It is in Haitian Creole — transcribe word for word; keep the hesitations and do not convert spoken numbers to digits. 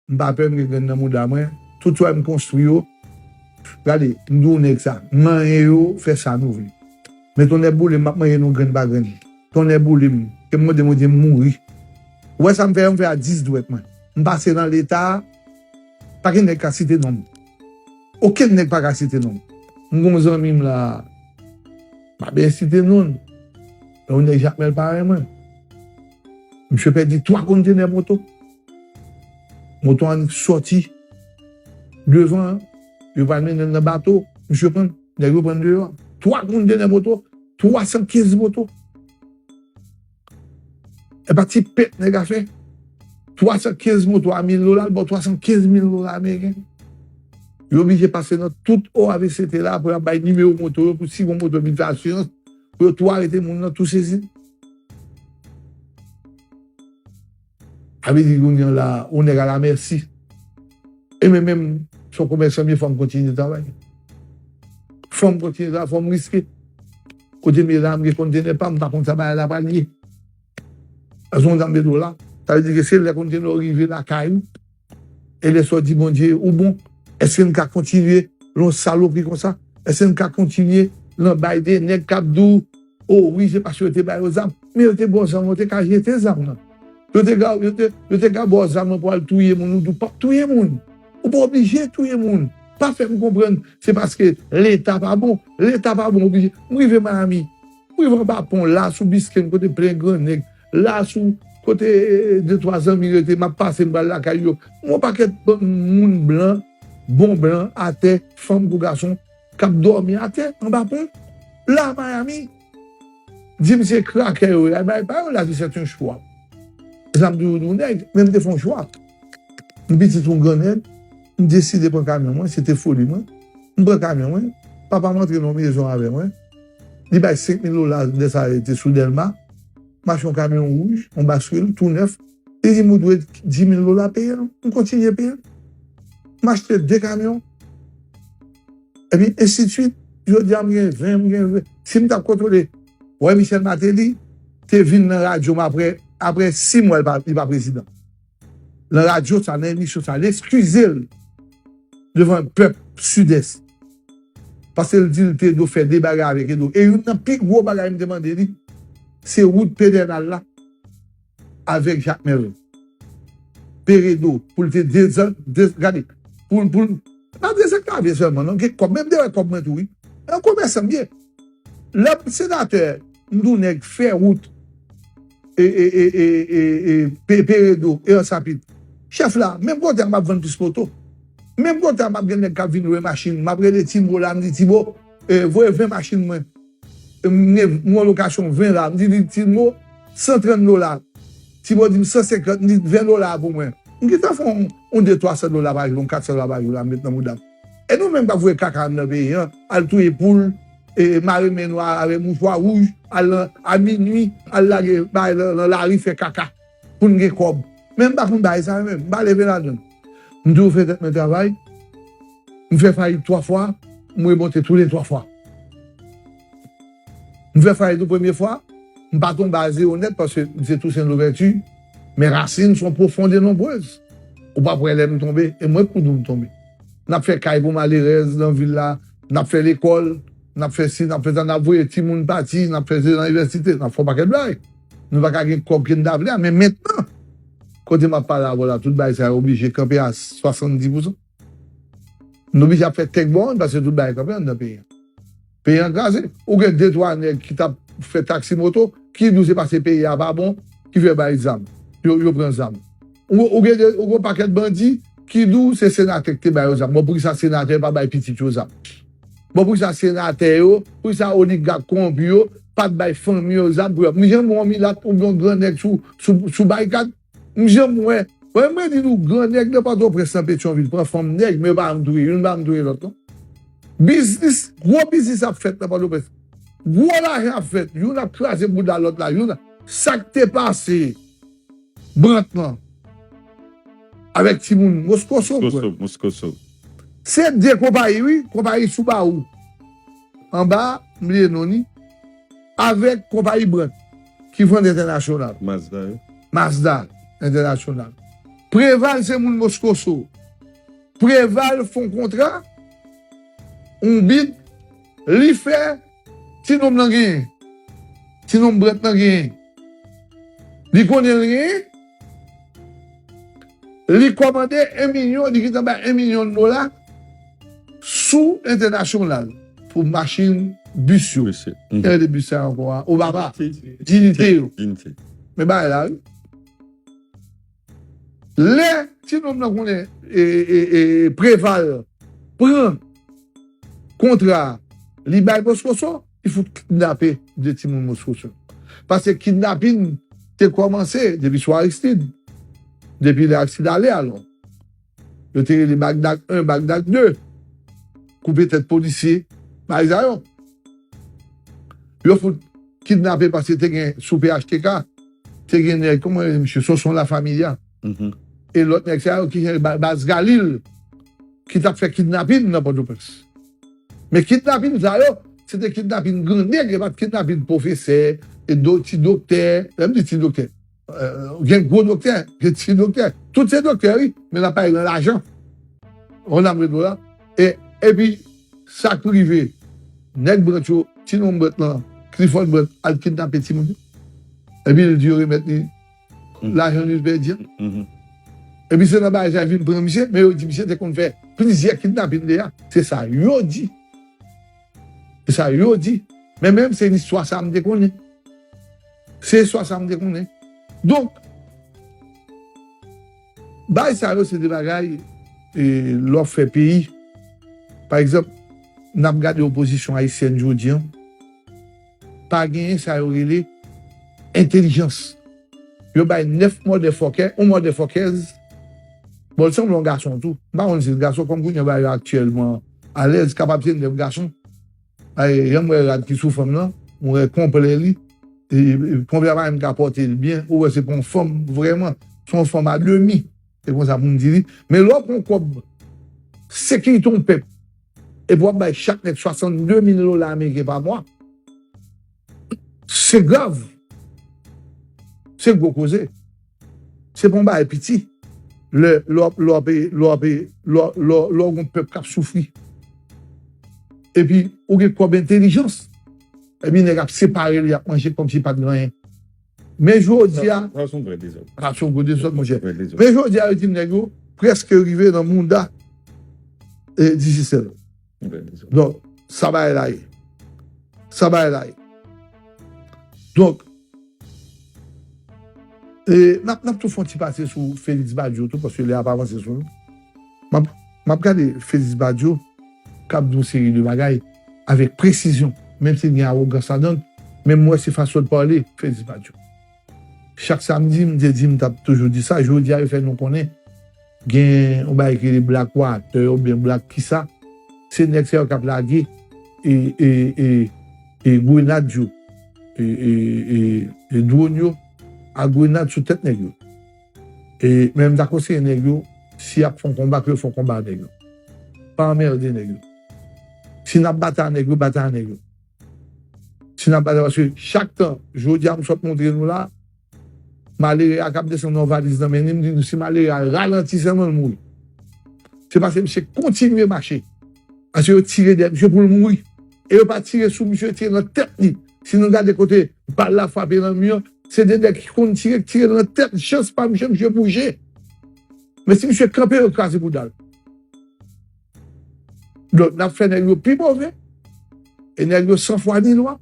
M pa pè, m gen grenn nan mouda mwen. Tout sa m konstwi yo, gade, m di w nèg sa, manyen yo, fè sa nou vle. Men tonnè boule m, m ap manyen nou grenn pa grenn. Tonnè boule m, ke m mande Bondye m mouri. Ou wè sa m fè yo, m fè a dis dwèt mwen. M pase nan Leta, pa gen nèg ka site non m. Okenn nèg pa ka site non m. M gon zanmi m la, m pa byen site non l. Yon nèg Jakmèl parèy mwen. Misye pèdi twa kontenè moto. Moto an sòti devan, yo pral mennen l nan bato. Misye pran, nèg yo pran l deyò. Twa kontenè moto, twa san kenz moto. E pa ti pèt nèg a fè. Twa san kenz moto a mil dola, l ba w twa san kenz mil dola ameriken. Yo oblije pase nan tout O A V C T la pou y ap bay nimewo moto yo, pou si gon moto vin fè asirans, pou yo tou arete moun nan, tou sezi l. Sa vle di kounye a la, yon nèg alamèsi. E mwen menm, se yon komèsan m ye, fò m kontinye travay. Fò m kontinye travay, fò m riske. Kote m ye la, m gen kontenè pa m, m pa konn sa bagay la pral ye. Paske yon dam mete w la, sa vle di ke se lè kontenè w rive lakay ou, e lè sa w di Bondye ou bon, èske n ka kontinye nan yon salopri konsa? Èske n ka kontinye nan bay de nèg k ap di w, o wi, se paske yo te ba yo zam? Men yo te ba w zam, yo te ka jete zam nan. Yo te ka, yo te, yo te ka ba w zam nan pou al touye moun, ou di w p ap touye moun. Ou pa oblije touye moun. Pa fè m konprann se paske Leta pa bon. Leta pa bon, oblije. M rive Miami. M rive anba pon la, sou Biscayne, kote plen gran nèg. La, sou kote de twa zanmi rete, m ap pase, m pral lakay yo. M wè yon pakèt moun blan, bon blan, atè, fanm kou gason, k ap dòmi atè, anba pon. La, Miami. Di m se krakè yo ye, bay pa yo lavi, c'est un choix. Sa m toujou di w nèg, men m te fè yon chwa. M pitit yon gran nèg, m deside pran kamyon mwen, se te foli mwen. M pran kamyon mwen, papa m antre nan yon mezon avè mwen. Li bay senk mil dola, lè sa a te sou Dèlma, m achte yon kamyon wouj, yon baskil, tou nèf. Li di m ou dwe dis mil dola peye l, m kontinye peye l. M achte de kamyon. Epi ensidswit, jodi a m gen ven, m gen ven. Si m t ap kontwole, wè Michel Martelly te vin nan radyo m apre, apre sis mwa li pa, li pa prezidan. Nan radyo sa, nan emisyon sa, li eskize l devan pèp Sidès. Paske l di l te dwe fè de bagay avèk Edo. E youn nan pi gwo bagay m te mande li, se wout Pedènal la avèk Jakmèl. Peredo, pou l te dezan-, de-, gade, pou l, pou l, pa dezankave sèlman, non, gen kòb, men m te wè kòb mwen tou, wi. Yon komèsan m ye. Lè m senatè, m di w nèg fè wout, e, e, e, e, e, e, Pe-, Peredo, e Ansapit. Chèf la, menm kote a m ap vann plis moto. Menm kote a m ap gen nèg k ap vin lwe machin, m ap rele Timo la, m di, Timo, e, voye ven machin mwen. M gen, m gen lokasyon ven la. M di li, Timo, san trant dola. Timo di m san senkant, m di ven dola pou mwen. M gentan fè yon, yon de twa san dola pa jou, yon kat san dola pa jou la, m met nan mouda m. E nou menm k ap voye kaka anndan peyi an, al touye poul, e mare men nou avèk mouchwa wouj, al nan, a minui, al lage bagay nan, nan lari fè kaka pou n gen kòb. Men m pa konn bagay sa yo menm, m pa leve ladan l. M toujou fè tèt mwen travay, m fè fayit twa fwa, m remonte tou le twa fwa. M fè fayit yon premye fwa, m pa tonbe a zewo nèt paske m se Toussaint Louverture, men rasin sont profondes et nombreuses. Ou p ap wè lè m tonbe, e mwen k pou di w m tonbe. N ap fè kay pou malerèz nan vil la, n ap fè lekòl, n ap fè si, n ap fè sa, n ap voye timoun pati, n ap fè se nan inivèsite, n ap fè yon pakèt bagay. Nou pa ka gen kòb ke n ta vle a, men mentnan, kote m ap pale avè w la, tout bagay sa yo oblije kanpe a swasanndis pousan. Nou oblije ap fè tèk bò, paske tout bagay kanpe anndan peyi an. Peyi an kraze. Ou gen de twa nèg ki t ap fè taksi moto, ki di w se paske peyi a pa bon, ki fè bay zam. Yo, yo pran zam. Ou, ou gen de, ou gen yon pakèt bandi ki di w se senatè ki te ba yo zam. Bon, poukisa senatè pa bay pitit yo zam? Bon, poukisa senatè yo, poukisa oligak kowonpi yo pa t bay fanmi yo zam pou yo? M janm wè yon milat oubyen yon gran nèg sou, sou, sou barikad? M janm wè. Mwen, mwen di nou, gran nèg nan Pòtoprens, nan Petyonvil, pran fanm nèg, men yo pa janm touye youn, pa janm touye lòt, non. Biznis, gwo biznis ap fèt nan Pòtoprens. Gwo lajan ap fèt. Youn ap kraze bouda lòt la. Youn ap, sa k te pase Brant lan avèk timoun Moskoso, Moskoso, Moskoso. Se de konpayi, wi, konpayi Subaru anba, m bliye non li, avèk konpayi Brant ki vann entènasyonal. Mazda, wi. Mazda entènasyonal. Preval se moun Moskoso. Preval fè yon kontra, yon bid, li fè, ti nonm nan genyen. Ti nonm Brant nan genyen. Li konnen l genyen. Li kòmande en milyon, li gentan bay en milyon dola sou entènasyonal pou machin bis yo. Kiyès te bis sa ankò a? Obama. Diyite yo. Men bagay la, wi. Lè ti nonm nan konnen e, e, e, Preval pran kontra a, li bay Moskoso, li fout kidnape de timoun Moskoso. Paske kidnapin te kòmanse depi sou Aristide, depi lè Aristide ale alò. Yo te rele Bagdag en, Bagdag de, koupe tèt polisye, bagay sa yo. Yo fout kidnape paske te gen sou P H T K, te gen nèg, kòman rele misye, Sonson Lafamiya. E lòt nèg sa yo ki gen ba- baz Galil, ki t ap fè kidnapin nan Pòtoprens. Men kidnapin sa yo, se te kidnapin gran nèg, e pa t kidnapin pwofesè, e do, ti doktè, lè m di ti doktè, euh, gen gwo doktè, gen ti doktè. Tout se doktè, wi, men l ap pale nan lajan. Ou konprann sa m vle di w la? E, epi, sa k rive, nèg Brant yo, ti nonm Brant lan, Clifford Brant, al kidnape timoun yo. Epi l di yo remèt li lajan li pèdi an. Epi se nan bagay sa yo vin pran misye, men yo di misye te konn fè plizyè kidnapin deja. Se sa yo di. Se sa yo di. Men menm se istwa sa m te konnen. Se istwa sa m te konnen. Donk, bagay sa yo se de bagay, e, lè w ap fè peyi. Pa egzanp, n ap gade opozisyon ayisyèn jodi an, pa genyen sa yo rele entèlijans. Yo bay nèf motherfucker, yon motherfuckers. Bon, l sanble yon gason tou. M pa konn si l gason, kòm kounye a bagay yo aktyèlman alèz, kapab se nèf gason. Ay, jan m wè rad ki sou fanm nan, m wè konplè li. E, e, konplè a pa menm ka pòte l byen. Ou wè se pa yon fanm vrèman. Se yon fanm a demi. Se konsa pou m di li. Men lè w pran kòb sekirite yon pèp, epi w ap bay chak nèg swasannde mil dola ameriken pa mwa, se grav. Se gwo koze. Se pa yon bagay piti. Lè, lè w ap, lè w ap, lè w ap, lè w, lè w, lè w gen yon pèp k ap soufri. Epi, ou gen kòb entèlijans. Epi, nèg ap separe l, y ap manje kòmsi pa t gen anyen. Men jodi a, sa, sa se yon vrè dezòd. Sa se yon gwo dezòd, monchè. Vrè dezòd. Men jodi a, yo di m nèg yo prèske rive nan mouda, e, Digicel. Vrè dezòd. Donk, sa bagay la ye. Sa bagay la ye. Donk, e, n ap, n ap tou fè yon ti pase sou Félix Badio tou, paske lè a ap avanse sou nou. M ap, m ap gade Félix Badio k ap di yon seri de bagay avèk presizyon, menm si l gen awogans ladan l, men m wè se fason l pale, Félix Badio. Chak samdi, m te di, m t ap toujou di sa, jodi a, yo fè nou konnen gen yon bagay ki rele Black Water oubyen Black kisa. Se nèg sa yo k ap lage e, e, e, e grenad yo, e, e, e, e dwòn yo, ak grenad sou tèt nèg yo. E, men m ta konseye nèg yo, si y ap fè yon konba, ke yo fè yon konba a nèg yo. Pa anmède nèg yo. Si n ap batay a nèg yo, batay a nèg yo. Si n ap batay, paske chak tan, jodi a m sot montre nou la, malere a k ap desann yon valiz nan men li, m di nou si malere a ralanti sèlman l mouri. Se paske misye kontinye mache. Paske yo tire dèyè misye pou l mouri. E yo pa tire sou misye, yo tire nan tèt li. Si nou gade kote bal la frape nan mi an, se de nèg ki konn tire, ki tire nan tèt, chans pa misye, misye bouje. Men si misye kanpe, yo kraze bouda l. Donk, n ap fè nèg yo pi move, e nèg yo san fwa ni lwa,